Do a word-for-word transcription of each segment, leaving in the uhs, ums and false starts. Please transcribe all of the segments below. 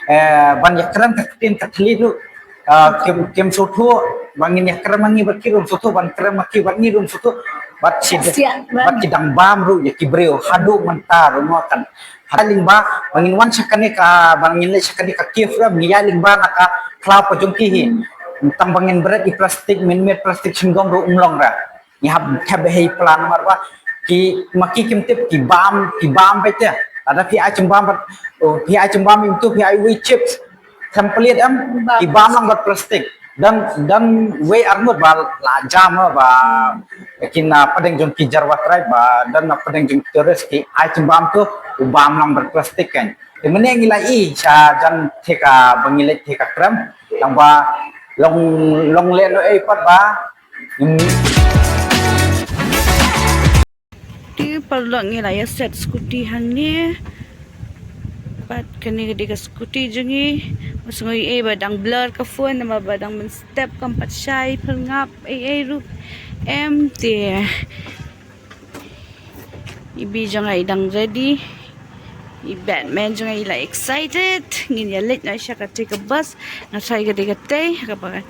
Eh, ban ïa kren ka ktien ka thli ruh, ah, kim, kim sngewthuh, ban ngin ïa kren ma ngi bad ki ruh ym sngewthuh, ban kren ma ki bad ngi ruh ym sngewthuh, bad shi, bad ki dang bam ruh ïa ki briew haduh mynta ruh mo kan. Haduh lyngba ba ngin wan sha kane ka, ba ngin leit sha kane ka cave ruh ngi ïa lyngba na ka khlaw ka jong ki hi. Tang ba ngin bret i plastik, mynmiet plastik shinggong ruh um long ra. Ngi hap thep bha ïa i plan namar ba ki, ma ki kim tip, ki bam, ki bam bha te. Lada phi ai jingbam bad, oh, phi ai jingbam im tu, phi ai wei chips, kam pynliat em, ki bam lang bad plastik. Don, don wei arngut ba la jam ba kin, ah, pdeng jong ki Jarwa tribe ba don na pdeng jong tourist ki ai jingbam tu u bam lang bad plastik kan. Te mynne ngi la i sha jan te ka ba ngi leit te ka krem. Tang ba long, long leh noh ei pat ba. Te paralok ngi la ïa set scooty hangne. Bad kane ka dei ka scooty jong ngi. Ba sngewbha ei ba dang blur ka phone namar ba dang mynstep kam pat shai pyrngap ei ei ruh. Em te i Bi jong nga i dang ready. I Batman jong nga i la excited. Ngin ïa leit noh sha kata ka bus. Nga shai ka dei kata kaba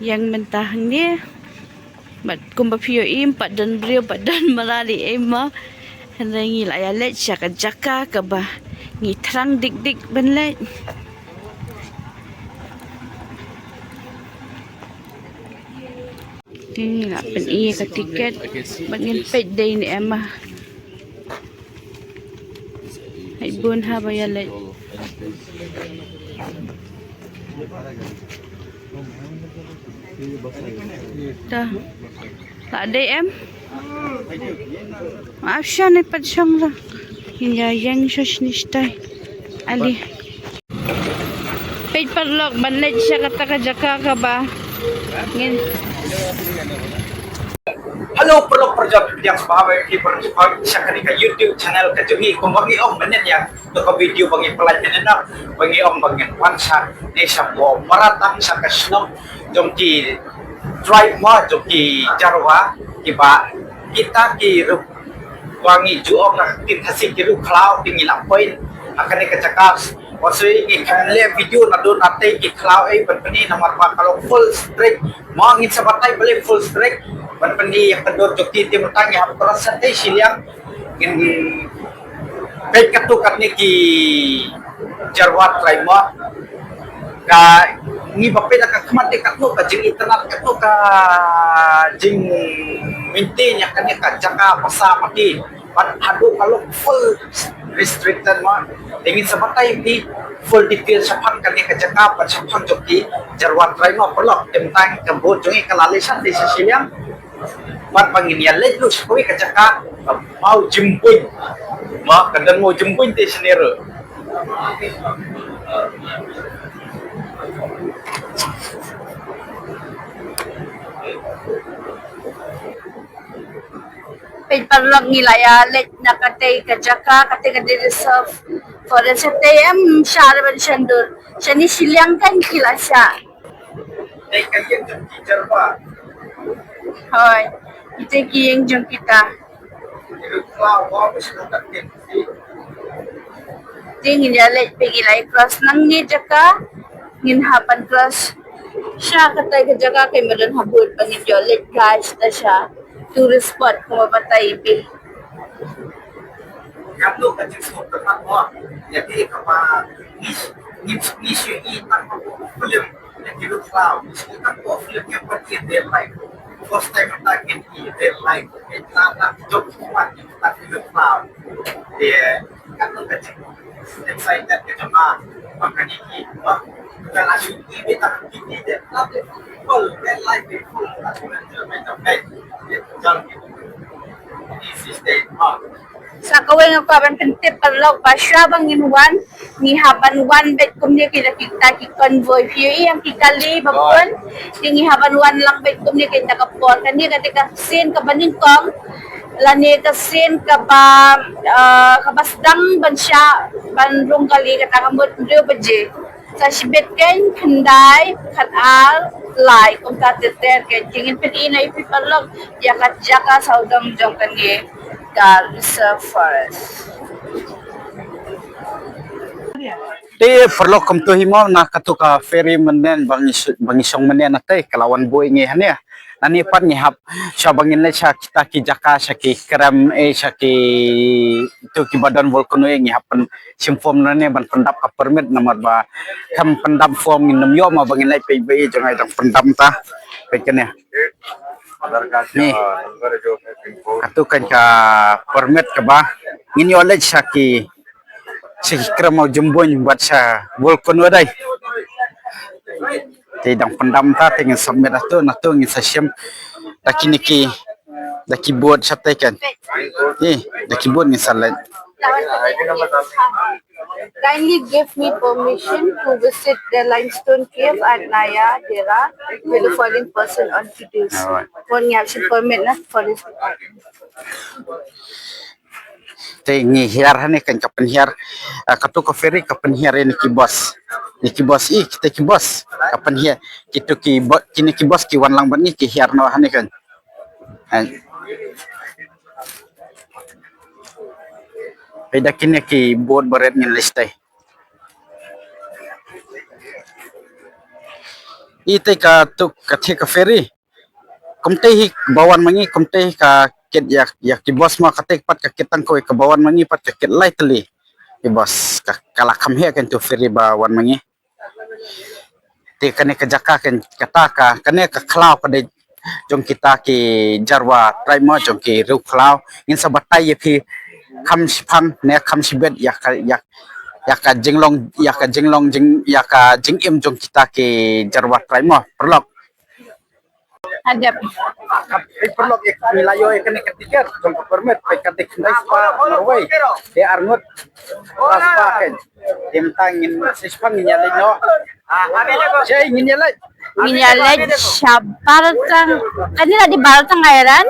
ïeng mynta hangne. Bad kumba phi ïohi em pat don briew pat don mrad ei ei mo. Hynrei ngi la ïa leit sha ka jaka kaba ngi thrang dik dik ban leit. Te ngi la pyni ka tiket bad ngin peit dei ne em ma. Hai bun haba ïa leit. Ta. La dei em. Maaf sha ne pat shong ra. Ïa ïeng sha shini shtai. Ali. Peit paralok ban leit sha kata ka jaka kaba ngin. Hello paralok parajor, pdiang sngewbha ïa phi paralok sha kane ka YouTube channel ka jong ngi. Kumba ngi ong mynne ïa ka video ba ngi pynlait mynne na ba ngi ong ba ngin wan sha ne sha Mawmaratang sha ka shnong jong ki tribe mo jong ki Jarwa kiba kita ki ruh ba ngi ju ong na ka ktien Khasi ki ruh khlaw ki ngi la poi ha kane ka jaka. Wa sui ngi kham leh video naduh natei ki khlaw ei ban pyni namar ba ka long full strict. Mo ngin sa batai balei full strict ban pyni ïa ka dur jong ki te mynta ngi hap cross sa tei shiliang. Ngin peit katto katne ki Jarwa tribe mo. Ka ngi ba peit ka khmat te katno ka jingitynnad katno ka jingmaintain ïa kane ka jaka basa ma ki. Bad haduh ka long full restricted mo. Te ngin sa batai ki full detail shaphang kane ka jaka bad shaphang jong ki Jarwa tribe mo paralok. Te mynta ka boat jong ngi ka la leit sha tei sha shiliang. Bad ba ngin ïa leit ruh sha kawei ka jaka ka Mawjymbuin. Mo ka don Mawjymbuin te shane ruh. Peit paralok ngi la ïa leit na katei ka jaka, katei ka dei reserve forest, katei em shah ban shandur. Shane shiliang kan ki la shah. Dei ka ïing jong ki Jarwa. Hooid. Ite ki ïing jong kita. Ki ruh khlaw ba ba shu ka ktien. Te ngin ïa leit peit ngi la ïa cross nangne jaka. Ngin hap ban cross sha katai ka jaka, kai madan habud ba ngin ïoh leit kai sha ta sha tourist spot kumba batai i Bi. Katno ka jingsngewtynnat mo. Ïa ki kaba ngi, ngi, ngi shu i tang ba film. Ïa ki ruh khlaw. Ngi shu i tang ba film ïa ba ki real life. First time mynta ngin i real life. Ïa ki la, la ki jop ki wan ïa ki ruh khlaw. Ïa katno ka jing excited ka jong nga. Ba kane ki ba ka la shu i beit tang ki ki de. La de full real life de full. Sa kawei nga kwah ban pyntip paralok ba shuwa ba ngin wan, ngi hap ban wan beit kumne kita ki, kita ki convoy. Phi ïohi ïa ki kali ba bun, te ngi hap ban wan lang beit kumne kita ka por. Kane ka dei ka sien kaba nyngkong lane ka sien kaba, ah, kaba sdang ban shah ban rung kali kata ka mut hynriew baje. Sa shibit keiñ, khyndai, khatar, lai, kumta ter ter keiñ. Te ngin pyni ïa phi paralok ïa ka jaka sawdong jong kane ka reserve forest. Te paralok, kumto hi mo na katu ka ferry mynne ba ngi shong mynne na te ka la wan buh ïa ngi hangne. Nangne pat ngi hap sha ba ngin leit sha kita ki jaka sha ki krem eh sha ki tu ki ba don volcano eh ngi hap pyn shim form nangne ban pyndap ka permit namar ba kam pyndap form ngin nym ïoh mo ba ngin leit peit ba eh jong ai dang pyndap ta. Peit kane. Ni. Katu kan ka permit kaba ngin ïoh leit sha ki sha ki krem u Jumbuin bad sha volcano dei. Te dang pyndap ta te ngin submit atu na tu ngin sa shim da kine ki da ki boat sha te kan. Eh, da ki boat ngin sa leit. Kindly give me permission to visit the limestone cave at Naya Dera with the following person on videos. Alright. Pon ngi ap sha permit na forest department. Te ngi hiar hangne kan ka pynhiar, ah, katu ka ferry ka pynhiar ïa ngi ki bus. Ngi ki bus i kita ki bus ka pynhiar kitu ki bus, kine ki bus ki wan lang bad ngi ki hiar noh hangne kan. Ai. Peit da kine ki boat barit ngin leit te. Ite katu ka thik ka ferry. Kumte hi ba wan ma ngi kumte hi ka kit ïa ïa ki bus ma kate pat ka kit tang kawei kaba wan ma ngi pat ka kit lai tylli. Ki bus ka ka la kham heh kan tu ferry ba wan ma ngi. Te kane ka jaka kan kata ka kane ka khlaw ka dei jong kita ki Jarwa tribe mo jong ki riew khlaw ngin sa batai ïa phi kham shiphang ne kham shibit ïa ka ïa ïa ka jinglong ïa ka jinglong jing ïa ka jingim jong kita ki Jarwa tribe mo paralok. Adep. Kat pei paralok ek ngi la ïoh ïa kane ka tiket jong ka permit pei ka dik khyndai spah marwei. Te arngut phra spah kan. Te mynta ngin sa shiphang ngin ïa leit noh. Shei ngin ïa leit. Ngin ïa leit sha Bartang. Kane la dei Bartang Island.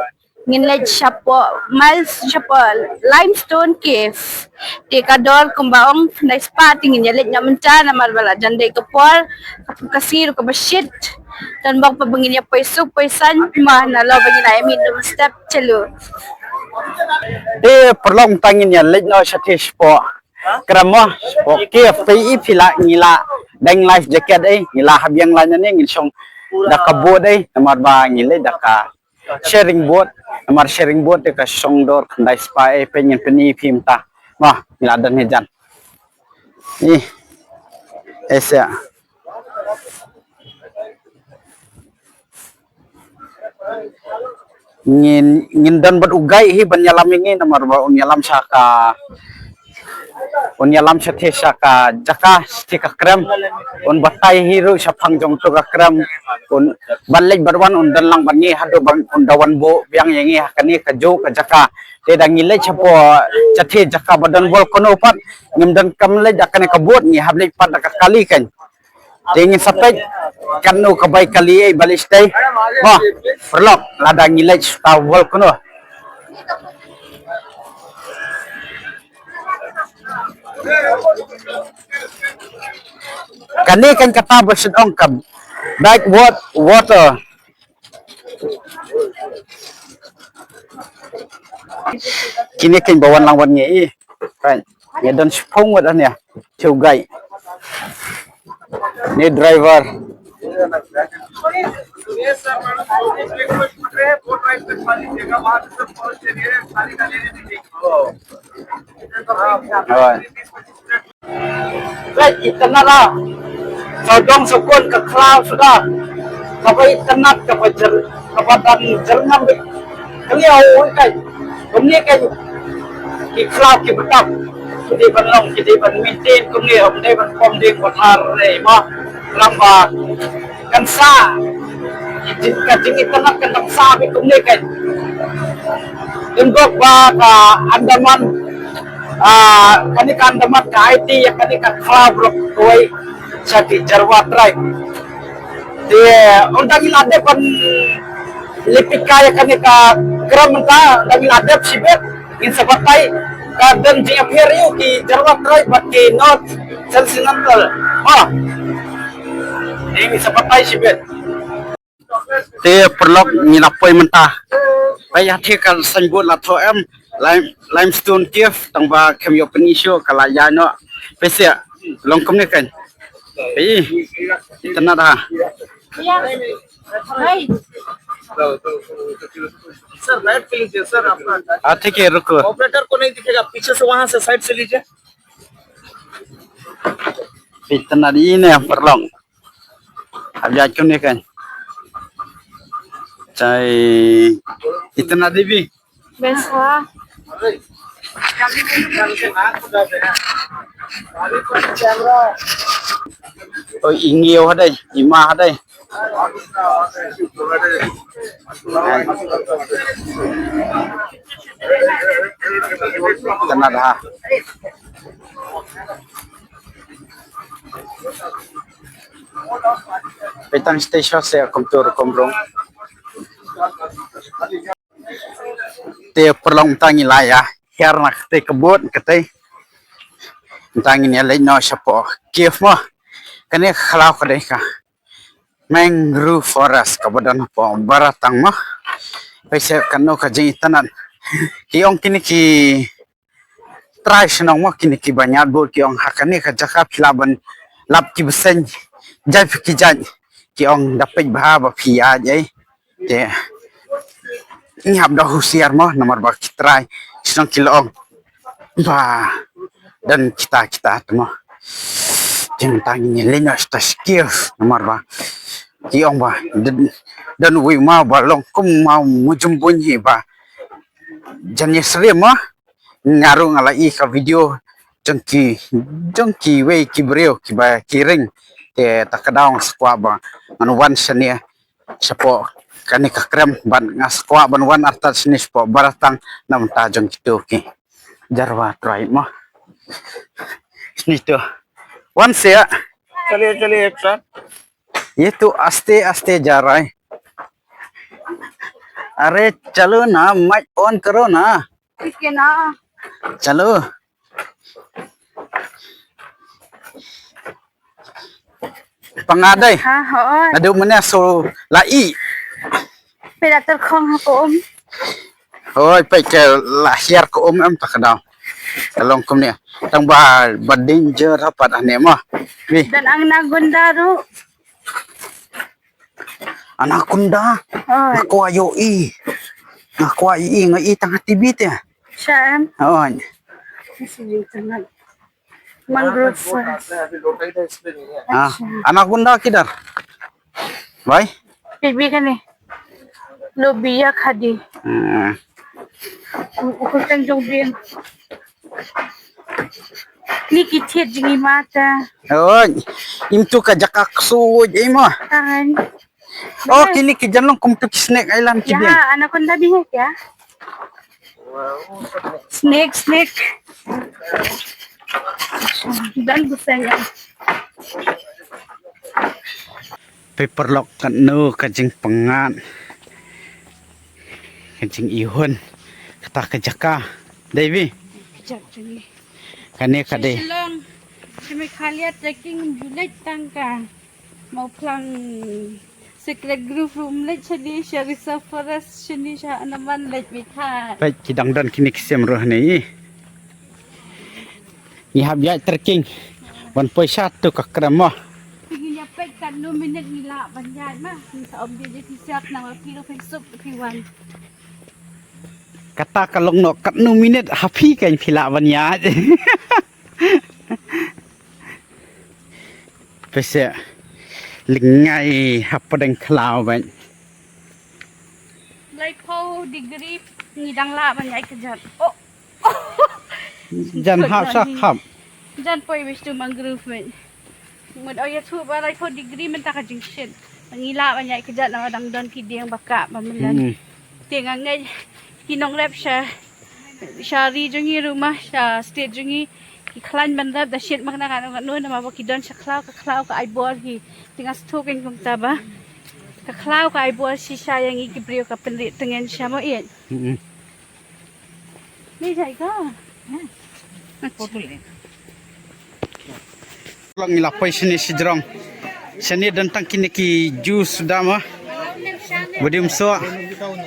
Ngin leit shapoh miles shapoh Limestone Cave. Te ka dor kumba ong khyndai spah te ngin ïa leit noh mynta namar ba la jan dei ka por ka pun ka sngi ruh kaba shit. Don bok pa ba ngin ïa poi suk poi saiñ ma nalor ba ngin ïa mih dum step chalu. Te paralok mynta ngin ïa leit noh shatei shapoh krem mo shapoh cave pei i phi la ngi la dang life jacket eh ngi la hap ïeng la nane ngin shong da ka boat eh namar ba ngi leit da ka sharing boat namar sharing boat te ka shong dor khyndai spah eh pei ngin pyni phi mynta. Mo ngi la don hi jan. Ih. Esa. Ngin ngin don bad u guide hi ban ïalam ïa ngi namar ba un ïalam sha ka un ïalam shatei sha ka jaka shatei ka krem un batai hi ruh shaphang jong tu ka krem un ban leit bad wan un don lang bad ngi haduh ban un da wan buh biang ïa ngi ha kane ka juh ka jaka. Te da ngi leit shapoh shatei jaka ba don volcano pat ngim donkam leit da kane ka boat ngi hap leit pat da ka kali kan. Te ngin sa peit katno ka bai kali ei ba leit shatei. Mo paralok lada ngi leit sha volcano. Kane kan kata ba shet ong ka back water. Kine kan ba wan lang wan ngi i. Kan. Ngi don shiphew ngut hangne. Chew gai. Ni driver. Alright. Leit itynnad la. Sawdong sawkun ka khlaw suda. Kaba itynnad kaba jer kaba dang jer ngam bit. Kali au oi kai. Kumne kai. Ki khlaw ki btap. Ki dei ban long ki dei ban maintain kumne um dei ban pom ding ban har re ma. Lang ba kan sa. Ka jing itynnad kan dang sa bit kumne kai. Tynbok ba ka Andaman. Ah, kane ka Andaman ka aiti ïa kane ka khlaw brok kawei sha ki Jarwa tribe. Te ynda ngi la dep ban lipika ïa kane ka krem mynta ynda ngi la dep shibit ngin sa batai ka don jingïapher ïa ki Jarwa tribe bad ki North Sentinel. Ha. Ngin sa batai shibit. Te paralok ngi la poi mynta. Ba ïa te ka signboard la thoh em lime limestone cave tang ba khem ïoh pyni shuh ka la ïa noh. Pese Long kumne kan. Ei, itynnad ha. या भाई। सर, बैठ के लीजिए सर, आपका हाँ, ठीक है, रुको। ऑपरेटर को नहीं दिखेगा, पीछे से, वहां से, साइड से लीजिए। Itynnad ine parlok. Hap ïaid kumne kan. Chai. Itynnad ibi. Best ha. Oi, i ngiaw hadai, i ma hadai. Itynnad ha. Peit tang stage show se kumtu rukom rong. Te parlok mynta ngi la ïa hiar na kata ka boat kata. Mynta ngin ïa leit noh shapoh cave mo. Kane ka khlaw ka dei ka mangrove forest kaba don hapoh Baratang mo. Peit se kano ka jingitynnad. Ki ong kine ki trai shnong mo, kine kiba ñiad boat ki ong ha kane ka jaka phi lah ban lap ki bseiñ jait ki jait, ki ong da peit bha ba phi ïaid ei. Te ngi hap da husiar mo, namar ba ki trai shnong ki la ong ba don kita kita te mo. Te mynta ngin ïa leit noh sha cave namar ba ki ong ba don, don uwei u maw ba long kum u maw mujum buiñ hi ba jan ïasyriem mo. Nga ruh nga la i ka video jong ki, jong kiwei ki briew kiba ki ring. Te ta ka daw nga sa kwah ba ngan wan shane shapoh kane ka krem, bad nga sa kwah ban wan artat shane shapoh Baratang na bynta jong kito ki jarwa trai mo. Shane to. Wan se. चलिए, चलिए, एक साथ। ये तो आस्ते आस्ते जा रहा है। अरे चलो ना, माइक ऑन करो ना। ठीक है ना। चलो। Panga dei. Ha, hooid. Naduh mynne so la i. Peit la tyrkhong ha ka um. Hooid, peit ka la hiar ka um em ta ka daw. Ka long kumne. Tang ba, ba danger ha pat hangne mo. Wi. Don anaconda ruh. Anaconda. Hooid. Nga kwah ïohi. Nga kwah ïohi, nga i tang ha T V te. Sha em? Hooid. Mangrove forest. हाँ, अच्छा। अनाकोंडा किधर? भाई? Peit bha kane. Lobi ïa khadi. Hmm. U, u, u, kan jong bien. Ni ki thied jong i mata. Oi, im tu ka jaka ksuid i mo. Tangan. Oh, kini ki jan long kum tu ki Snake Island ki bien. Ya, anaconda bhi hai kya? Snake, snake. Dan busanya. Peit paralok, katno ka jingpyngngad, ka jingihun kata ka jaka. Dei bha. Kane ka dei. Shillong, sha Meghalaya trekking ym ju leit tang ka Mawphlang Sacred Grove ruh ym leit, shane sha Reserve Forest, shane sha Andaman leit beit. Peit ki dang don kine ki sem ruh hangne. Ngi hap ïaid trekking ban poi sha tu ka krem mo. Te ngin ïa peit katno minit ngi lah ban ïaid ma. Ngi sa ym dei phi siap nang ba phi ruh phin suk phi wan. Kata ka long noh katno minit ha phi kan phi lah ban ïaid. Pese lyngngai hapdeng khlaw bad. Laiphew degree ngi dang lah ban ïaid kjat. Oh. Jan hap sa hap. Jan poi beit sha mangrove beit. Mut ïathuh ba laiphew degree mynta ka jingshit. Ngi lah ban ïaid kjat namar dang don ki dieng ba kah ba mynta. Hmm. Te nga ngeit ki nongrep sha, sha ri jong ngi ruh ma, sha state jong ngi, ki khlaiñ ban rep da shit ma kane kane kane namar ba ki don sha khlaw, ka khlaw ka ai bor hi. Te nga sngewthuh kein kumta ba ka khlaw ka ai bor shisha ïa ngi ki briew, ka pynrit tngen sha mo ïeit. Hmm. Ngi la poi shane shajrong. Shane don tang kine ki juice da ma. Ba dim soh.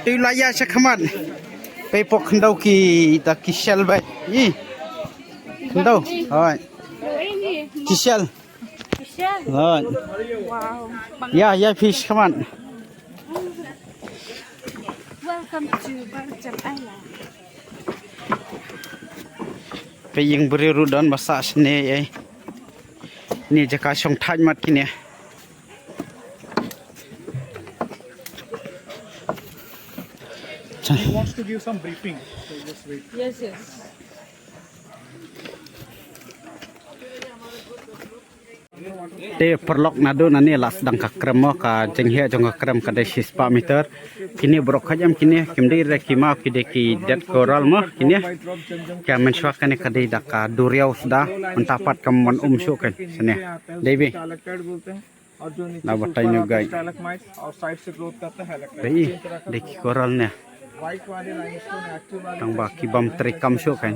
Te la ïa sha khmat. Pei pok khyndew kita ki shell bha. Ih. Khyndew. Hoi. Kishal. Kishal. Right. Wow. Yeah, yeah, fish, come on. Welcome to Barjam Island. Pei ïing briew ruh don ba sah shane ei. Ni jaka shong thait mat kine. He wants to give some briefing, so just wait. Yes, yes. Te paralok naduh nangne la sdang ka krem mo, ka jingheh jong ka krem ka dei shispah meter. Kine baroh ka jam kine kim dei re ki maw, ki dei ki dead coral mo kine. Ka mynshuwa kane ka dei da ka duriaw suda, mynta pat kam wan um shuh kan shane. Dei bi. और जो नीचे ना से बताइए ऊपर आप gai. Stalagmite और साइड से ग्रोथ करता है हेलेक्ट्राइट। Bai, तीन तरह का dei ki coral ne. White वाले लाइमस्टोन एक्टिव वाले tang ba ki bym trei kam shuh kan.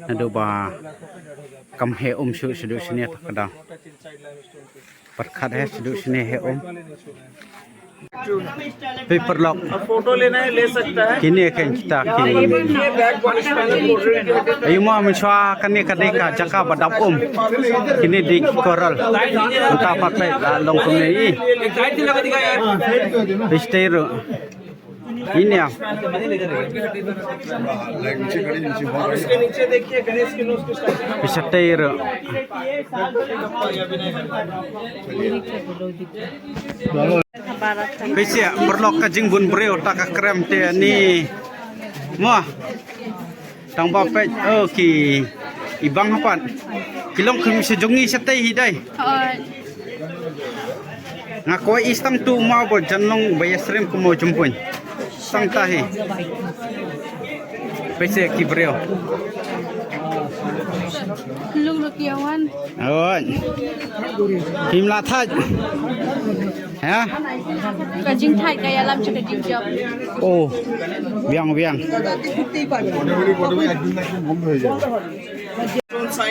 Naduh ba kam heh um shuh shaduh shane ta ka dang. Pyrkhat heh shaduh shane heh um. Pei paralok. फोटो लेना है, ले सकता है। Kine kan kita ki. ये बैक पॉलिश पैनल मोटर की है। Ayu mo, mynshuwa kane ka dei ka jaka ba dap um. Kine dei ki coral. Mynta pat peit la long kumne i. Pei shatei ruh. Ine. Pei shatei ruh. Pei sha paralok ka jingbun briew ta ka krem te ni. Mo. Tang ba peit, oh, ki ibang hapan. Ki long kum sha jong ngi shatei hi dei. Nga kwah i stang tu ma ba jan long ba ïasyriem kum mo jumpuin. Stang ta hi. Pei sha ki briew. Lung ruh ki awan. Oi. Kim la thait. Ha? Ka jingthait ka ïalam sha ka jingjop. Oh. Biang, biang.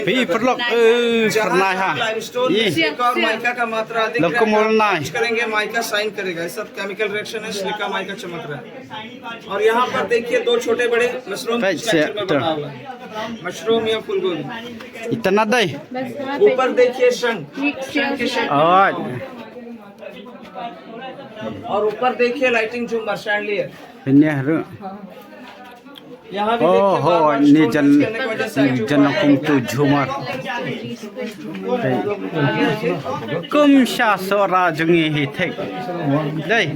Pei paralok, eh, pernai ha. Ye. एक और माइका का मात्रा अधिक रहेगा। Lok kumul nai. करेंगे, माइका साइन करेगा। ये सब केमिकल रिएक्शन है, सिलिका माइका चमक रहा है। और यहाँ पर देखिए, दो छोटे बड़े मशरूम स्ट्रक्चर में बना हुआ है। मशरूम या फूलगोभी। Itana dei. ऊपर देखिए शंख, शंख के शंख। Oh. और ऊपर देखिए लाइटिंग झूमर, शैंडलियर। Ini haru. Oh, ho, ni jan, ni jan kum tu jhumar. Kum sha sora jong ngi hi thik. Dei.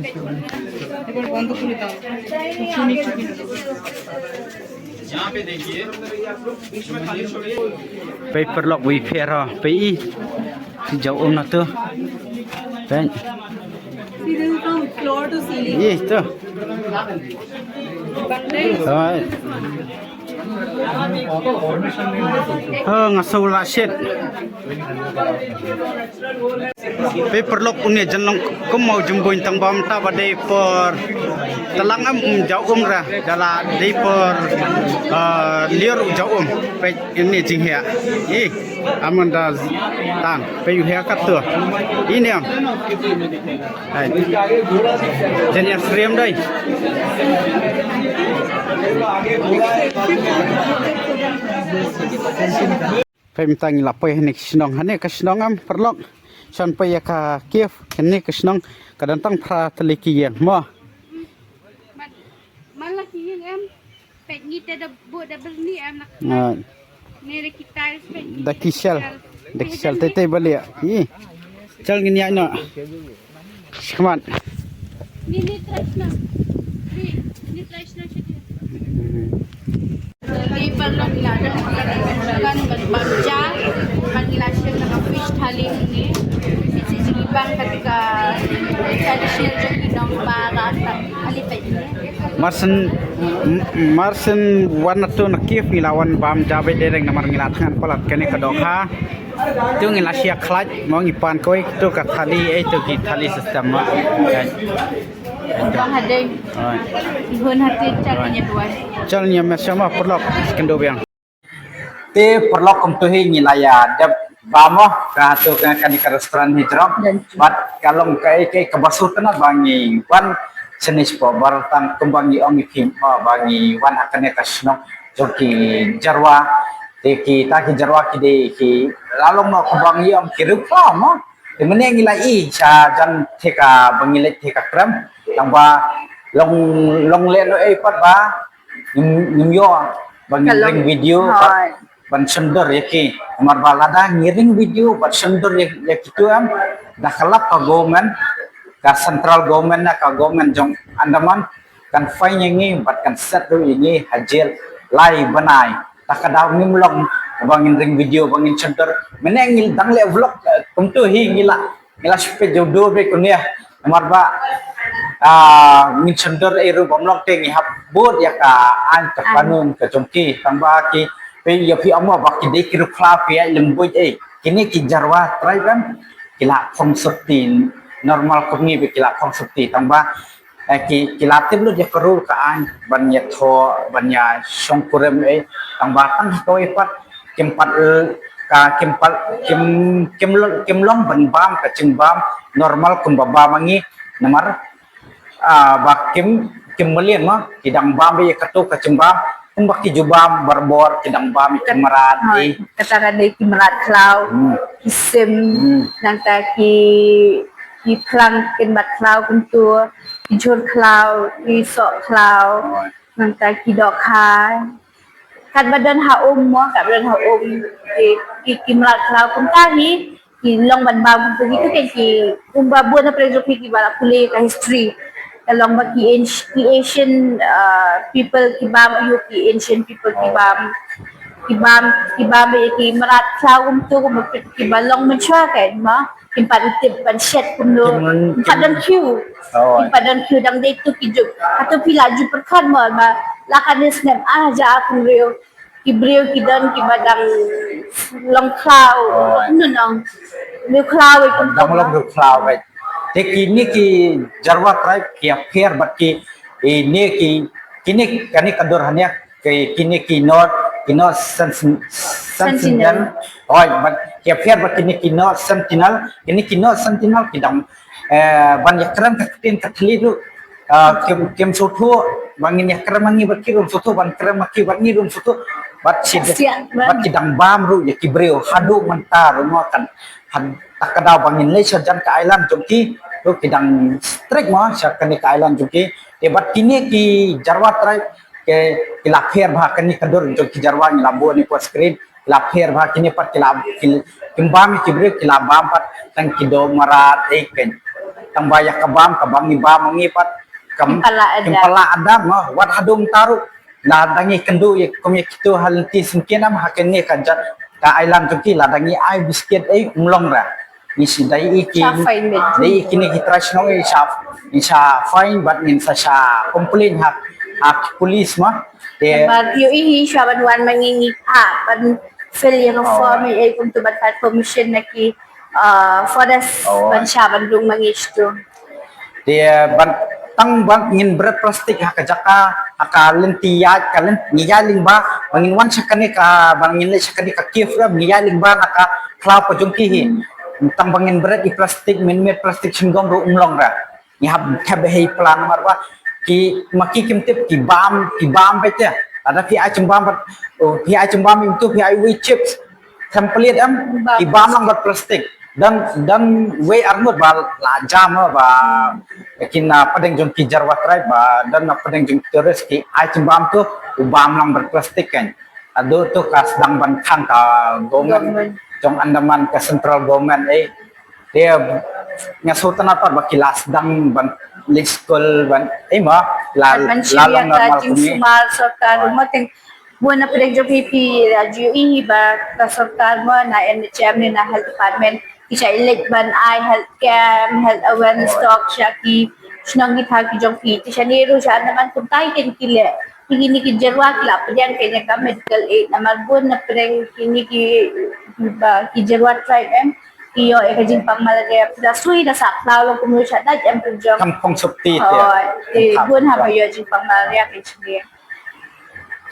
Pei paralok wi pher ha, pei i. Jaw um na tu. Pei. From floor to ceiling. Ye tu. Hai. Ha, nga shu la shet. Pei paralok, une jan long kum mo jumbuin tang bam ta ba dei por. Talang am jaw um ra, da la dei por, ah, lior jaw um. Pei une jinghia. Ih. Amon da tang, pei u heh kat tu. Ini am. Hai. Jan ïasyriem dei. Pei mynta ngi la poi hane ka shnong, hane ka shnong em paralok. Shan poi ïa ka cave, hane ka shnong ka don tang phra tylli ki ïing mo. Man la ki ïing em. Peit ngi te da buh da byrni em na. Nga. Ni da ki tiles peit ngi. Da ki shell. Da ki shell te te bali. Ih. Shell ngin ïa no. Shikmat. Ni ni try shna. Ni ni try shna shi. Ni paralok la da kan ban bam ja. Ban la shim na fish thali ni. Ni si jibang ka ka traditional jong ki nong ba la ta. Marshen, m-, marshen wan na tu na cave ngi la wan bam ja beit dei reng namar ngi la thngan palat kane ka dohkha. Tu ngi la shia khlait mo ngi pan kawei tu ka thali, eh, tu ki thali system mo. Bang hadeng. Alright. Ihun hati chal nya duai. Chal nya mesha mo paralok kendo biang. Te paralok kumto hi ngi la ïa dep bam mo ka tu ka kane ka restaurant hi jrong. Bad ka long kaei kaei kaba shu tang ba ngi wan shane shapoh Barohtang kumba ngi ong ïa phi mo ba ngi wan ha kane ka shnong jong ki Jyrwa. Te kita ki jarwa ki dei ki la long noh ka bang ïam ki riew khlaw mo. Te mynne ngi la i sha jan te ka bang ngi leit te ka krem. Tang ba long long leh noh ei pat ba ngim ngim ïoh ba ngi ring video pat ban shon dur ïa ki. Namar ba lada ngi ring video ban shon dur ïa ïa kitu em da ka lap ka government, ka central government na ka government jong Andaman kan fine ïa ngi bad kan set ruh ïa ngi ha jel lai bnai. Ta ka daw ngim long ba ngin ring video ba ngin shon dur. Mynne ngi dang leh vlog kumtu hi ngi la ngi la shu peit jong dur beit kumne. Namar ba ngin shon dur ei ruh bym long te ngi hap bud ïa ka aiñ ka kanun ka jong ki. Tang ba ki peit ïa phi amo ba ki dei ki riew khlaw ki ïaid lem buit ei. Kine ki jarwa tribe em ki la phong sopti normal kum ngi ba ki la phong sopti. Tang ba eh, ki ki la tip lut ïa ka rule ka aiñ ban ïathoh ban ïa shongkurim ei. Tang ba tang ha kawei pat kim pat eh, ka kim pat kim kim long kim long ban bam ka jingbam normal kumba bam ma ngi. Namar ah, ba kim kim mlien ma ki dang bam ïa katu ka jingbam kumba ki ju bam barabor ki dang bam ïa ki mrad ei. Kata ka dei ki mrad khlaw, ki sim, nangta ki ki phlang kin bat khlaw kumtu, ki jhur khlaw, ki soh khlaw, nangta ki dohkha. Katba don ha um mo, katba don ha um ki ki ki mrad khlaw kumta hi ki long ban bam kumtu hi tu ki kumba bun na pyrshah ki ba la pule ka history. Ka long ba ki ki ancient people ki bam ayu ki ancient people ki bam ki bam ki bam ki mrad khlaw kumtu kumba ki ba long mynshuwa ka ma. Kim pat tip ban shet kumno. Kim pat don kiew. Kim pat don kiew dang dei tu ki juk. Hato phi la ju pyrkhat mo ba la ka ne snem ah ja kum riew. Ki briew ki don ki ba dang long khlaw. Kumno nong. Riew khlaw kumno. Dang long riew khlaw. Te kine ki jarwa tribe ki apher bad ki ine ki kine kane ka dur hane ki kine ki North ki North Sentinel. Oi, bad ki apher bad kine ki North Sentinel, kine ki North Sentinel ki dang eh ban ïa kren ka ktien ka thli tu. Kim kim suthu ban ngin ïa kren ma ngi bad ki rum suthu ban kren ma ki bad ngi rum suthu. Bad ki bad ki dang bam ruh ïa ki briew haduh mynta ruh mo kan. Had ta ka daw ban ngin leit sha jan ka island jong ki ruh ki dang strict mo sha kane ka island jong ki. Te bad kine ki jarwa tribe ki la pher bha kane ka dur jong ki jarwa ngi la bun ni por screen. La pher bha kine pat ki la kim bam ki briew ki la bam pat tang ki doh mrad ei ken. Tang ba ïa ka bam ka bam ngi bam ngi pat kam kim pala adam mo wat haduh mynta ruh. La dang ngi kynduh ïa kum ïa kitu ha lynti syngkien am ha kane ka jat ka island jong ki la dang ngi ai biscuit ei um long ra. Ngi shi dei i ki dei i kine ki trai shnong i sha i sha fine bad ngin sa sha complain ha ha police ma. Te bad ïohi sha ban wan ma ngi ngi ha ban fill ïa ka form i ei kumtu ban pat permission na ki forest ban sha ban rung ma ngi shtu. Te ban tang ban ngin bret plastik ha ka jaka ha ka lynti ïaid ka lynti ngi ïaid lyngba ban ngin wan sha kane ka ban ngin leit sha kane ka cave ra ngi ïaid lyngba na ka khlaw ka jong ki hi. Tang ban ngin bret i plastik min met plastik shinggong ruh um long ra. Ngi hap thep hei plan mar ba ki ma ki kim tip ki bam ki bam bete. Ada phi ai chimbam bad phi ai chimbam im tu phi ai wi chips. Template em ki bam lang bad plastik dan dan wei arngut ba la jam ba kin na padeng jong ki jarwa tribe ba dan na padeng jong tourist ki ai chimbam tu u bam lang bad plastik kan. Ado tu ka sdang ban khang ka government jong Andaman ka central government eh. Te nga shu tnat pat ba ki la sdang ban leit skul ban eh ma la la long normal kumne. Sumar sorkar mo teng bun na pdeng jong phi phi la ju ïohi ba ka sorkar mo na N H M ne na health department ki shah leit ban ai health camp health awareness talk sha ki shnong ki thaw ki jong phi te shane ruh sha Andaman kumta hi ken ki leh. Kine ki jarwa ki la pdiang kane ka medical aid namar bun na pdeng kine ki ba ki jarwa tribe em. Ïoh ïa ka jingpang malaria phi da sui da sah plau long kumno sha dait em pynjong. Kam phong sopti te. Te bun haba ïoh jingpang malaria phi chini.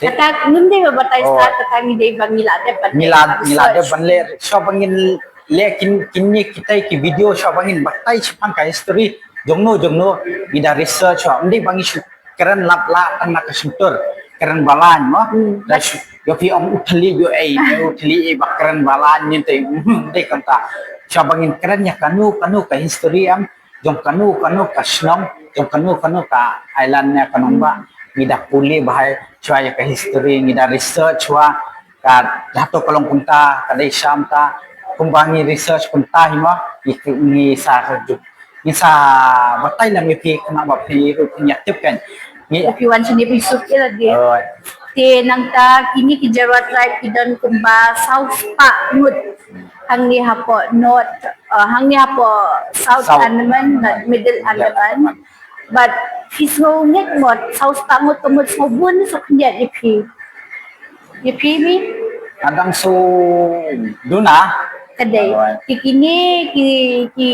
Kata ngim dei ba batai sah kata ngi dei ba ngi la dep ban ngi la ngi la dep ban leh sha ba ngin leh kin kine kitai ki video sha ba ngin batai shaphang ka history jongno jongno ngi da research sha ngim dei ba ngi shu kren lap la tang na ka shyntur. kren balang mo. Hmm. Da shu, ïa phi ong u thylli ïa ei, u thylli ei ba kren balang ni te, hmm, dei kumta. Shuwa ba ngin kren ïa kano kano ka history em, jong kano kano ka shnong, jong kano kano ka island ne ka nongbah. Ngi da pule bha shuwa ïa ka history, ngi da research shuwa, ka hato ka long kumta, ka dei sham ta, kumba ngi research kumta hi mo, ngi, ngi sa, ngi sa batai lem ïa phi khnang ba phi ruh phin ïa tip kan. Ngi If you want to nip isuk ila dia. Oh. Te nangta kini ki Jarwa tribe ki don kumba saw spah ngut. Hangne hapoh North, uh, hangne hapoh South South. Andaman, bad Middle Andaman. Bad phi sngew ngeit mo, saw spah ngut ka mut sngew bun ne sngew khyndiat ïa phi? Ïa phi mi? Ka dang shu duna. Ka dei. Alright. Ki kine ki, ki,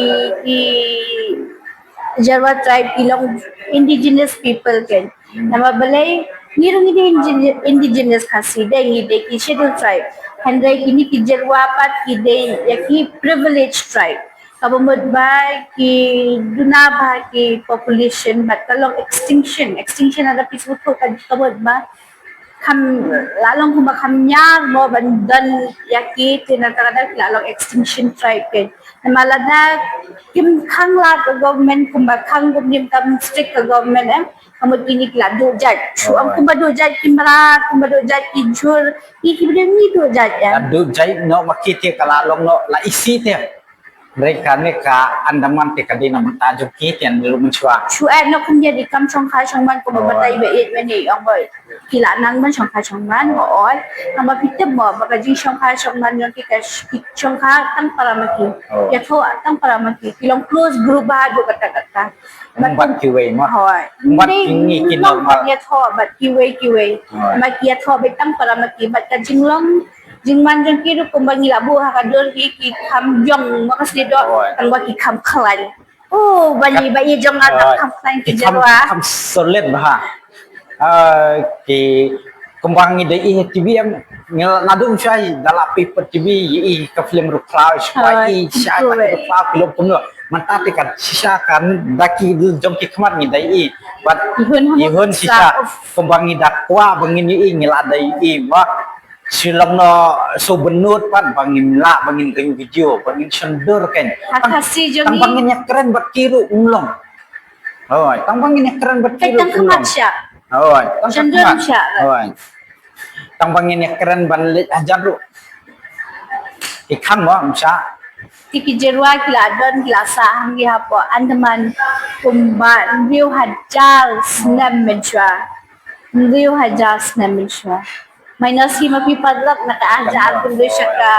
ki Jarwa tribe ki long indigenous people kan. Hmm. Namar balei ngi ruh ngi dei indi-, indigenous Khasi, dei ngi dei ki scheduled tribe. Hynrei kine ki Jarwa pat ki dei ïa ki privileged tribe. Kaba mut ba ki duna bha ki population bad ka long extinction. Extinction lada phi sngewthuh ka, ka mut ba kham, la long kumba kham ñiar mo ban don ïa ki, te nangta ka dei la long extinction tribe kan. Namar lada kim khang lad ka government kumba khang kumne, kam strict ka government em, ka mut kine ki la duh jait. Shu ong kumba duh jait ki mrad, kumba duh jait ki jhur, ki, ki briew ngi duh jait em. La duh jait noh ma ki te ka la long noh la isih te. Hynrei kane ka Andaman te ka dei na bynta jong ki, te ngi ruh mynshuwa. Shu eh noh khyndiat ïa ki kam shongkha shongman kumba batai ba ïeit mane ong ba ki la nang ban shongkha shongman, hooid. Haba phi tip mo ba ka jingshongkha shongman jong ki ka sh-, ki shongkha tang para ma ki. Hooid. Ïathoh tang para ma ki. Ki long close group bha haduh katta katta. Bad kiwei mo. Hooid. Bad kine ki normal. Ïathoh bad kiwei kiwei. Hooid. Bad ki ïathoh beit tang para ma ki. Bad ka jinglong jingman jong ki ruh kumba ngi la buh ha ka dur ki, ki kham ïong ma ka sdang doh, tang ba ki kham khlaiñ. Oh, ba ngi ba i jong nga kham khlaiñ ki Jarwa. Kham solid bha. Ah, ki kumba ngi da i T V em, ngi la dum shai da la peit pat T V, i ka film ruh khlaw, shai i shai ruh khlaw, film kumno. Mynta te ka shisha ka da ki jong ki khmat ngi da i. Bad i hun shisha kumba ngi da kwah ba ngin i ngi la da i. Ba Shilong no so benut pat ba ngin lah ba ngin ring video ba ngin shon dur kan. Tang ba ngin ïa kren bad ki ruh um long. Hoi, tang ba ngin ïa kren bad ki ruh um long. Hoi, tang ba ngin ïa kren ban leit hajan ruh. Ki kham ba um sha. Te ki Jarwa ki la don ki la sah hangne hapoh Andaman kumba hynriew hajar snem mynshuwa. Hynriew hajar snem mynshuwa. Minus hi ma phi padlok na ka hajar hynriew sha ka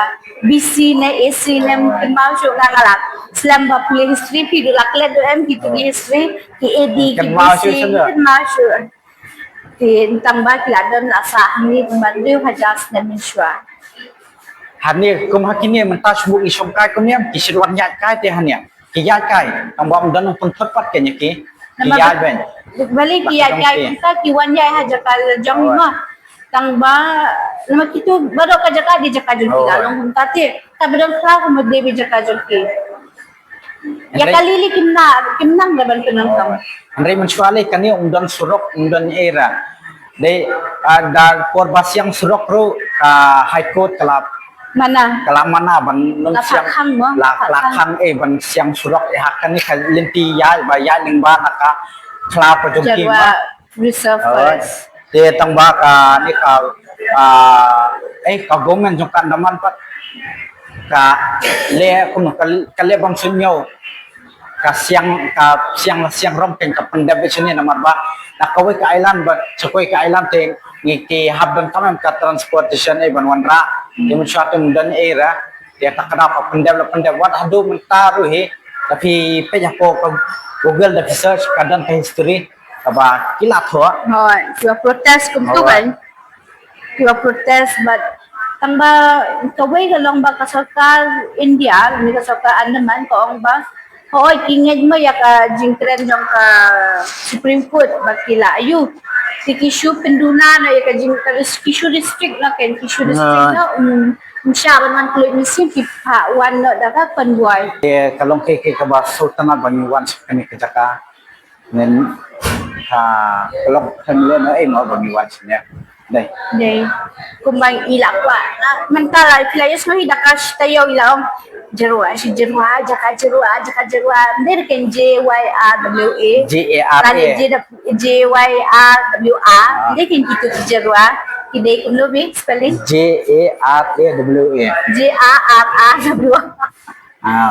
B C ne A C ne kynmaw shuh nga la slem ba pule history phi duh la klet duh em ki tu ki history ki A D ki B C kynmaw shuh. Te tang ba ki la don la sah hangne kumba hynriew hajar snem mynshuwa. Hangne kum ha kine mynta shu ngi shong kai kumne ki shu wan ïaid kai te hangne. Ki ïaid kai tang ba ym don pynthut pat kane ki. Ki ïaid ben. Balei ki ïaid kai kumta ki wan ïaid ha jaka la jong ma. Tang ba namar kitu baroh ka jaka dei jaka jong ki la long kumta te. Ta ba don khlaw kumba dei jaka jong ki. Ïa kali li kim na, kim nang da ban pynlong kam. Hynrei mynshuwa lei kane um don surok, um don ei ra. Dei, ah, da por ba siang surok ruh ka High Court ka la mana. Ka la mana ban nang siang la, la khang ei ban siang surok ei ha kane ka lynti ïaid ba ïaid lyngba na ka khlaw ka jong ki ma. Reserve Forest. Te tang ba kane ka, ah, eh, ka government jong ka Andaman pat ka leh kumno ka, ka leh ban shu ñiew ka siang, ka siang, siang rom kane ka pyndep beit shane namar ba na kawei ka island bad sha kawei ka island te ngi ki hap ban kam em ka transportation ei ban wanrah. Te mynshuwa te ym don ei ra. Te ta ka daw ka pyndep la pyndep wat haduh mynta ruh hi. Te phi peit hapoh ka Google da phi search ka don ka history. Kaba ki la thoh. Hooid, kiba protest kumtu kan. Kiba protest bad tang ba kawei ka long ba ka sorkar India lane ka sorkar Andaman ka ong ba hooid ki ngeit mo ïa ka jingkren jong ka Supreme Court ba ki la ayu. Te ki shu pynduna na ïa ka jing, ki shu restrict na kan, ki shu restrict na um, um shah ban wan kloi mynsiem ki phah wan na da ka convoy. Te ka long kaei kaei kaba sngewtynnat ba ngi wan sha kane ka jaka. Ngan Ka long kan lo no eh mo ba ngi wan sini. Dei. Dei. Kumba i la kwah. Mynta la phi la ïohsngew hi da ka shi taïew i la ong. Jyrwa shi jyrwa, jaka jyrwa, jaka jyrwa. Dei kan J Y R W A. J A R A. J Y R W A. Dei kan kitu jyrwa. Ki dei kumno bi spelling? J A R A W A. J A R A W A.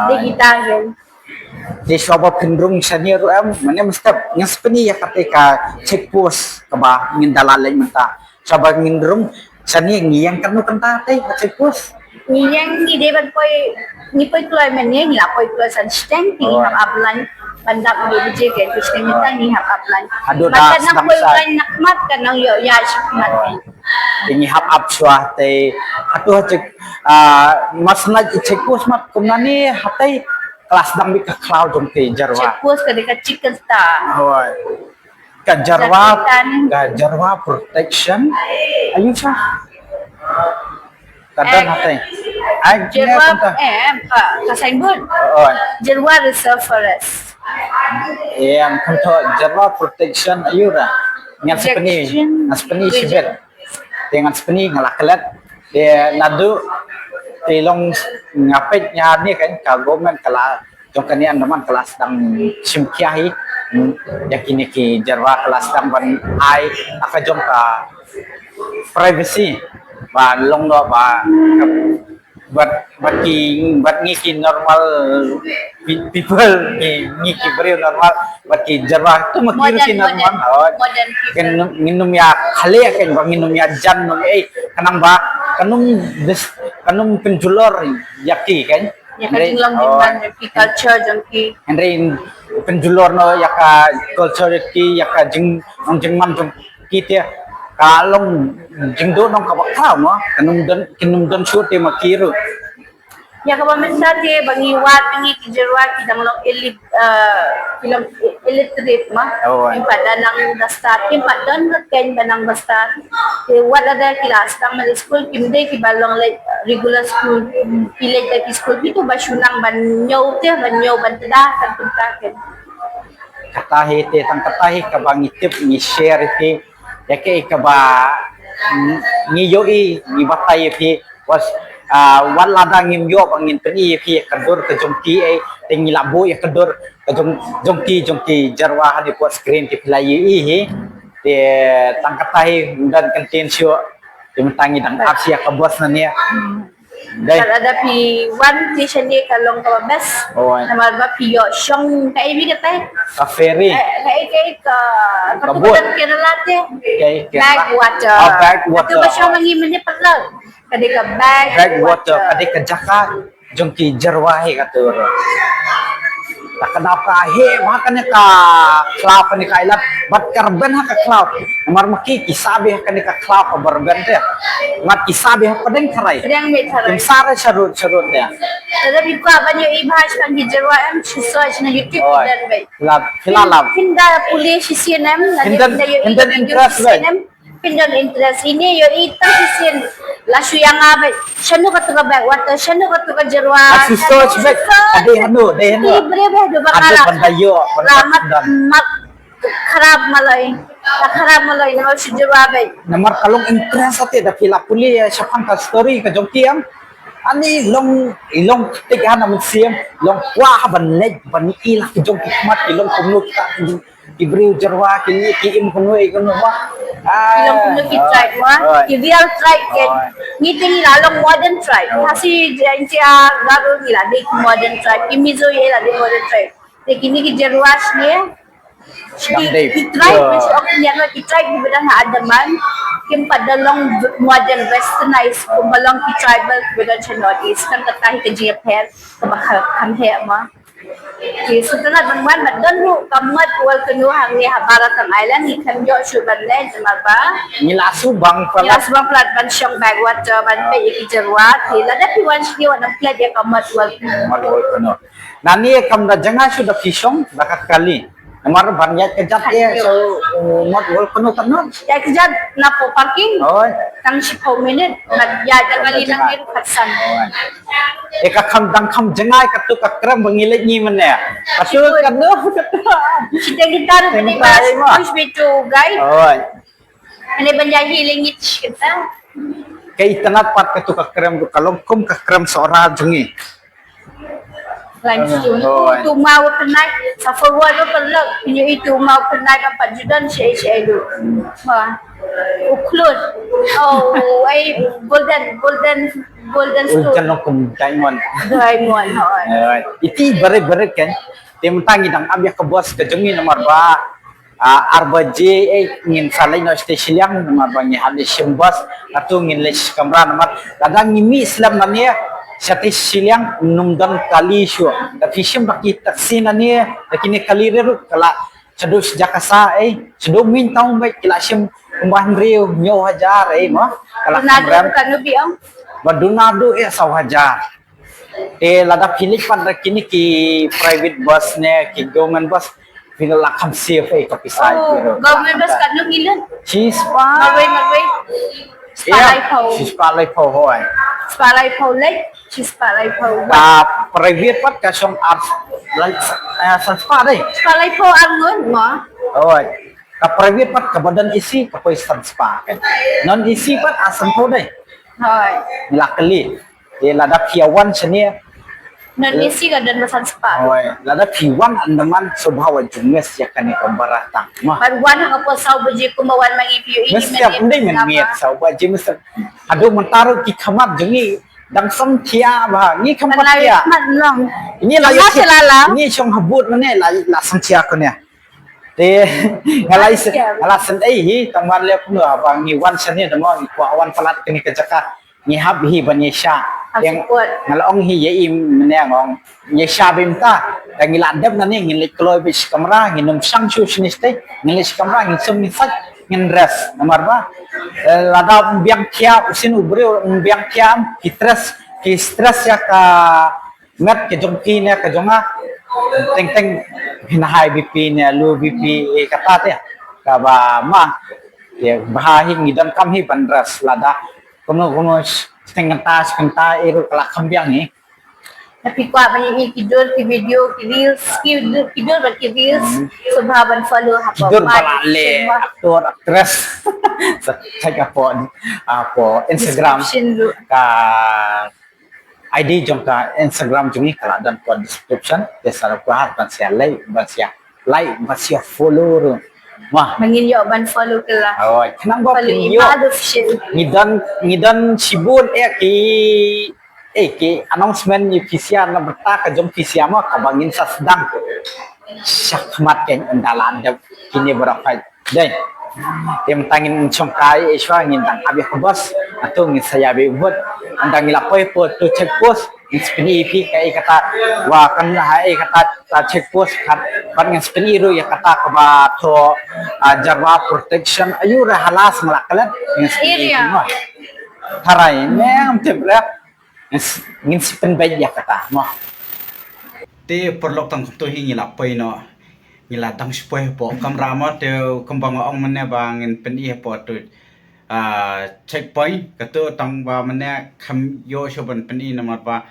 Dei kita kan. Te shuwa ba pynrung shane ruh em, mane mynstep ngan sa pyni ïa kata ka check post kaba ngin da la leit mynta. Shuwa ba ngin rung shane ngi ïeng katno kynta te ka check post. Ngi ïeng ngi dei ban poi, ngi poi kloi mynne, ngi la poi kloi san shiteng, ngi hap ap line ban dap ngi biji ke shiteng mynta ngi hap ap line. Haduh da sdang sa. Line na khmat kan nang ïoh ïa shi khmat. Te ngi hap ap shuwa te haduh ha check, mar sngewlait i check post mat kumne hatai. Ka la sdang beit ka khlaw jong ki jyrwa. Check post ka dei ka chicken star. Hooid. Ka jyrwa, ka jyrwa protection. Ayu sha. Ka don hatai. Ai jyrwa em ka, ka signboard. Hooid. Jyrwa reserve forest. Em kan to jyrwa protection ayu ra. Ngan sa pyni, ngan sa pyni shibit. Te ngan sa pyni nga la klet. Te naduh te long nga peit nga ne kan ka government ka la jong kane Andaman ka la sdang shim khia hi. Ïa kine ki jyrwa ka la sdang ban ai ha ka jong ka privacy ba long noh ba bad, bad ki, bad ngi ki normal people, ngi, ngi ki briew normal bad ki jyrwa tu ma ki ruh ki normal. Hooid. Ngin ym ïa khale kan ba ngin ym ïa jan ym ei kan nang ba kan ym, kan ym pynjulor ïa ki kan. Ïa ka jinglong jingman jong ki, culture jong ki. Hynrei pynjulor noh ïa ka culture ki, ïa ka jinglong jingman jong ki te ka long jingduh nong kaba khraw mo, kan ym don, kin ym don shuh te ma ki ruh. Ïa kaba mynta te ba ngi wad ngi ki jyrwa ki dang long elite, ki long illiterate ma. Kim pat da nang ba stad, kim pat don ka keiñ ba nang ba stad. Te wat lada ki la sdang ban leit skul kim dei kiba long leit regular school. Ki leit da ki skul ki to ba shu nang ban ñiew te ban ñiew ban tda kan kumta kan. Kata hi te tang kata hi kaba ngi tip ngi share hi. Ïa kaei kaba ngi ïohi ngi batai ïa phi wat lada ngim ïoh ba ngin pyni ïa phi ka dur ka jong ki ei te ngi la buh ïa ka dur ka jong ki jong ki jyrwa ha dei pud screen ki phi la ïohi hi. Te tang kata hi ym don kyntien shuh. Te mynta ngi dang ap ïa ka bus na ne. Dei. Lada phi wan te shane ka long kaba best. Namar ba phi ïoh shong kaei bi katai. Ka ferry. Kaei kaei ka, ka boat. Kerala te. Backwater. Backwater. Te ba shong ngi mynne patlak. Ka dei ka backwater. Ka dei ka jaka jong ki jyrwa hi kato. Ta ka dap ka heh bha kane ka khlaw kane ka island bad ka rben ha ka khlaw. Namar ma ki ki sah beit ha kane ka khlaw kaba rben te. Ngat ki sah beit ha pdeng tharai. Pdeng beit tharai. Kim sah re sharud sharud te. Lada phi kwah ban ïohi bha sha ki jyrwa em shu search na YouTube phi don beit. Lap phi la lap. Phin da pule shisien em. Phin don interest beit. Phin don interest ine ïohi tang shisien la shu ïa nga beit shano katu ka backwater shano katu ka jyrwa. Shu search beit. Ka dei hano dei hano. Ki briew beit du ba ka la mat mat kharap maloi. Ka kharap maloi namar shu jyrwa beit. Namar ka long interest ate da phi la pule shaphang ka story ka jong ki em. Ani long i long ktik hana mynsiem long kwah ban leit ban i la ki jong ki khmat i long kumno kita. Ki briew jyrwa ki, ki im kumno i kumno ba. Ki long kumno ki tribe ba. Ki real tribe ki. Ngi te ngi la long modern tribe. Khasi, Jaiñtia, Garo ngi la dei modern tribe. Ki Mizo i la dei modern tribe. Te kini ki jyrwa shane. Ki tribe ki ok ngi la ki tribe ki ba don ha Andaman. Kim pat da long modern westernized kumba long ki tribal ki ba don sha North East. Kan kata hi ka jingïapher kaba kham heh ma. Ki sngewtynnat ban wan bad don ruh ka Mud Volcano hangne ha Baratang Island ngi khlem ïoh shuh ban leit namar ba ngi la shu bang palat. Ngi la shu bang palat ban shong backwater ban peit ïa ki jyrwa te lada phi wan shuh wan ym klet ïa ka Mud Volcano. Mud Volcano. Nane kam da jngai shuh da phi shong da ka kali. Namar ban ïaid ka jat ïa, so, uh, ngot wol kano kano. Ïaid ka jat na po parking. Oi. Tang shiphew minit. Oi. Ban ïaid ka kali nang ni ruh khatsan. Oi. Eh, ka kham dang kham jngai katu ka krem ba ngi leit ngi mynne. Katu kano katu. Kita kita ruh ni mas. Push me to guide. Oi. Ane ban ïaid hi lengit kita. Ka itynnad pat katu ka krem ruh ka long kum ka krem Sohra jong ngi. Limestone. Oi. Tu mau pernai sa forward tu perlu. Ini itu mau pernai dapat judan si si itu. Wah. Uklun. Oh, ai golden, golden, golden stone. Golden kum diamond. Diamond. Oi. Oi. Iti bare bare kan. Te mynta ngi dang ap ïa ka bos ka jong ngi namar ba, ah, ar baje, eh, ngin sa leit noh sha shiliang namar ba ngi hap leit shim bos. Katu ngin leit sha kamra namar lada ngi mih slem nangne sha shiliang ym don kali shuh. Da phi shim ba ki taxi nangne da kine kali re ruh ka la shaduh sha jaka sah, eh, shaduh mynta bad ki la shim kumba hynriew hynñiew hajar, eh, mo. Ka la kham rem. Ba duna duh, eh, saw hajar. Te lada phi leit pat da kine ki private bus ne ki government bus, phi la kham save ïa ka pisa. Oh, ïa ka government bus katno ngi lut? Shispah. Marwei, marwei. Shispah laiphew. Shispah laiphew hoi. Shispah laiphew leit, shispah laiphew. Ka private pat ka shong ar, like, eh, san spah dei. Shispah laiphew ar ngut mo. Hoi. Ka private pat kaba don A C ka poi san spah kan. Non A C pat ar sanphew dei. Hoi. Ngi la kylli. Te lada phi ïa wan shane. Non A C ka don ba san spah. Hoi, lada phi wan Andaman sngewbha wat ju miss ïa kane ka baratang. Mo. Ban wan ha ka por saw baje kumba wan ma ngi phi ïohi. Miss ïa mynne mynmiet saw baje miss. Haduh mynta ruh ki khmat jong ngi dang samthia ba ngi kham pat ïa. Ngi la ïa. Ngi shong habud mynne la la samthia kane. Te nga la ïa, nga la sngewthuh hi tang wan leh kumno ba ngi wan shane da mo ngi kwah wan palat kane ka jaka. Ngi hap hi ban ïa shah. Nga la ong hi ïa i mynne nga ong ïa shah bynta. Da ngi la dep nangne ngin leit kloi beit sha kamra ngin ym shang shuh shane shatei ngin leit sha kamra ngin sum ngin sait ngin rest namar ba, eh, lada ym biang thiah u sien u briew ym biang thiah ki stress ki stress ïa ka met ka jong phi ne ka jong nga. Teng teng phin high B P ne low B P, eh, kata te kaba ma. Te bha hi ngi donkam hi ban rest lada kumno kumno teng kynta kynta i ruh ka la kham biang hi. Te phi kwah ban ïohi ki dur ki video ki reels ki dur ki dur bad ki reels. Hmm. Sngewbha ban follow hapoh. Ki dur ba la leh actor actress. Sa check hapoh, hapoh Instagram. Description ruh. Ka I D jong ka Instagram jong ngi ka la don hapoh description. Te sa ruh kwah ban share like ban share like ban share follow ruh. Wah. Ba ngin ïoh ban follow ka la. Oh, khnang ba follow phin ïoh. Ngi don ngi don shibun eh ki Eh, ki announcement ïa phi sha na bynta ka jong phi sha mo kaba ngin sa sdang. Shakhmat kein ynda la dep kine baroh phi. Dei. Te mynta ngin shongkai eh shuwa ngin dang ap ïa ka bos. Hato ngin sa ïa bud. Ynda ngi la poi hapoh tu check post. Ngin sa pyni ïa phi kaei kata. Wa kan ha eh kata ta check post kat. Pat ngin sa pyni ruh ïa kata kaba to, ah, Jarwa protection. Ayu re halas ngi la klet. Ngin sa pyni ïa phi mo. Tharai ne ngam tip re. Ngin s-, ngin sa pynbeit ïa kata mo. Te paralok tang kumto hi ngi la poi noh. Ngi la dang shu poi hapoh kamra mo te kumba nga ong mynne ba ngin pyni hapoh tu, ah, checkpoint. Kato tang ba mynne kham ïoh shuh ban pyni namar ba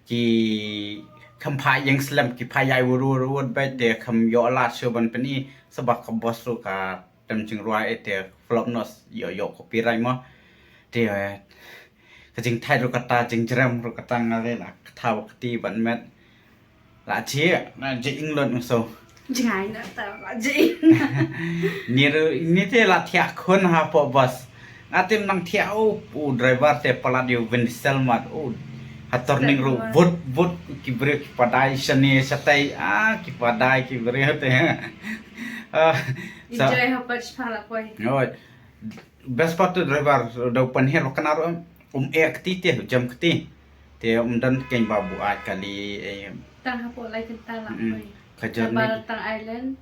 ki kham pha ïeng slem ki pha ïai wur wur wur beit te kham ïoh lad shuh ban pyni. Sa ba ka bos ruh ka tem jingrwai eh te flop nos ïoh ïoh copyright mo. Te, eh, ka jingthait ruh kata jingjrem ruh kata nga le la ka thaw kti ban met. La jia, la jia ing lot nga so. Jngai na ta la jia ing. Ni ruh ni te la thiah khun hapoh bos. Nga te nang thiah u, u driver te palat ïa u windshield mat u. Ha turning ruh vut vut ki briew ki padai shane shatei ah ki padai ki briew te. Ah, sa. Enjoy hapoh shipang la poi. Oi. Best part tu driver da u pynher wa kane ruh um eh kti te u jam kti. Te um don kein ba buaid kali eh. Tang hapoh lai kynta la poi. Ka journey. Tang Island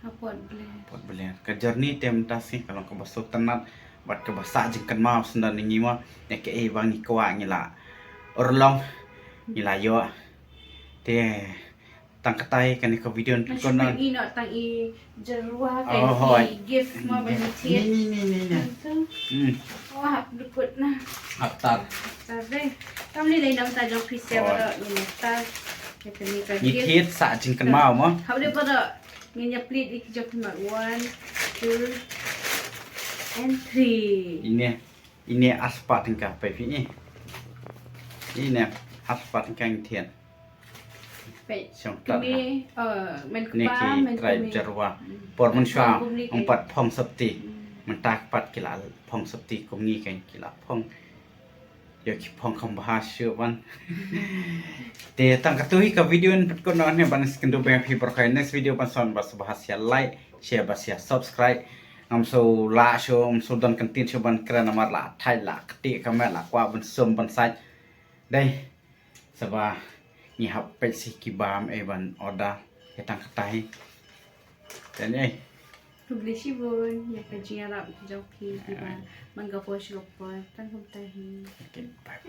hapoh Blair. Hapoh Blair. Ka journey te mynta sngi ka long kaba suk tynnat bad kaba sah jingkynmaw sngewdon ngi mo. Ïa kaei ba ngi kwah ngi la urlong ngi la ïoh. Te Tang katai kane ka video. Ngan shu pyni noh tang i jyrwa, ka gift mo ba ngi thied. Ni ni ni ni ni. Hmm. Wah, dukut na. Haptar. Haptar deh. Kam ni lai nam ta jong phi sia baroh, ni haptar. Ngi thied sa jingkynmaw mo. Hap deh baroh. Ngin ïa plie ïa ki jong phi mo. One, two, and three. Ine, ine ar spah tyngka phi. Ine ar spah tyngka ngi thied. Shong tat ha. Kmie, eh, men kpa, men kmie. Trai jyrwa. Hmm. Por mynshuwa ong pat phong sopti. Hmm. Mynta pat ki la phong sopti, kumne kan ki la phong. Ïoh ki phong kham bha shuh ban. Te tang katto hi ka video ngan pynkut noh hangne, ban ïakynduh biang phi baroh. Next video ban sa wan, bad sngewbha sa like, share bad sa subscribe. Ngam shu lah shuh, ngam shu don kyntien shuh ban kren namar la thait, la ktieh ka met, la kwah ban sum ban sait. Dei. Sa ba ngi hap peit sha ki bam eh ban order. Ïa tang katai. Te ne. Khublei shibun ïa ka jingïarap jong phi kiba man ka por sha ka por. Tang kumta hi. Okay, bye.